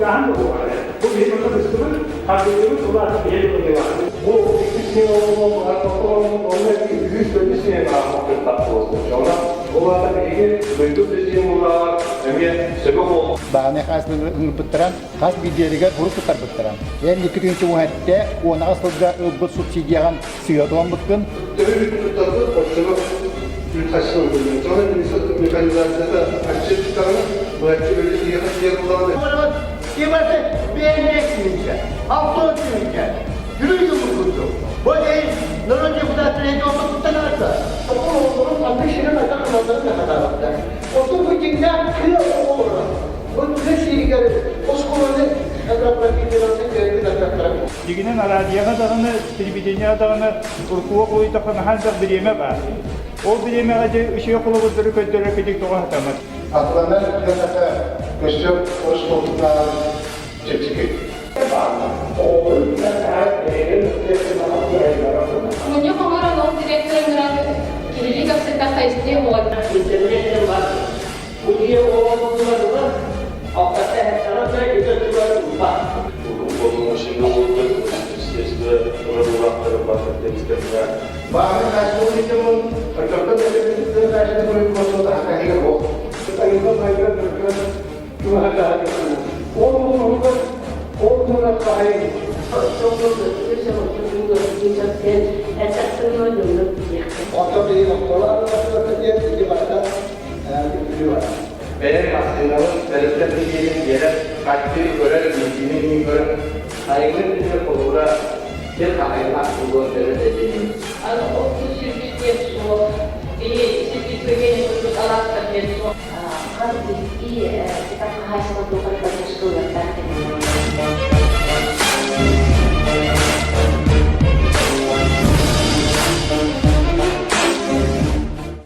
Бултааһын да буолар. Бу биһи манна быстыбыт, хардыылыбыт, ол аата биһи быһыылаах. Бу иккис сиҥэ онно үһүс төрдүс сиҥэ баҕар буолуохтаах. Онон ол аата биһиги дойду президент эмиэ сөбө буол. Баҕаны хаһаайыстыбаны ыҥырбыттара, хас биирдиилэригэр бурук туттарбыттара. Эн 2017 уонаҕа сылга ылбыт субсидияҕын сыыһа туһаммыккын. Төһө үүт туттарбыт, оччону үүт хаччы ылбыт. Тоҕо механизацията аччы туттаҕына, быһаччы өлүү киһиэхэ тиийэр буоллаҕына. Кимасы бэйэҥ тыһыынча, алта тыһыынча, Бүлүү дьылын курдук. Бу иһин норуот депутаттара туттан ааста. Оҕолорун ханнык сирин атах ылалларын да хатаабаттар. Оттон бу дьиҥнээх тыа оҕолоро бу тыа сиригэр оскуоланы Дьиҥинэн араадьыйаҕа даҕаны, телевидениеҕэ даҕаны уруккуга холуйдахха наһаа элбэх бириэмэ баар. Ол бириэмэҕэ дьэ үчүгэй холобурдары көрдөрөр кыдьык тоҕо сатаммат. Атыланар кыаната көстөр ороскуотунааҕар чэпчэки. Мунньах оҥорон ол директор ыҥыран киһилии кэпсэттэххэ истиэ буолар. Интернеттен бар. Бу дьиэ оҕолорун Бааны хааччыллыытын оччоттон Бэйэм массыынабын тэрилтэ билиэтин биэрэн, хаччы көрөр, бензини көрөн, сайыҥҥы күнү холобура сир хаһайылаах буолуон сөп этэ диэн. Аны оттуу сирбит диэн суох, биһи сирбит көһүөн курдук алаастар диэн суох. Хас биирдии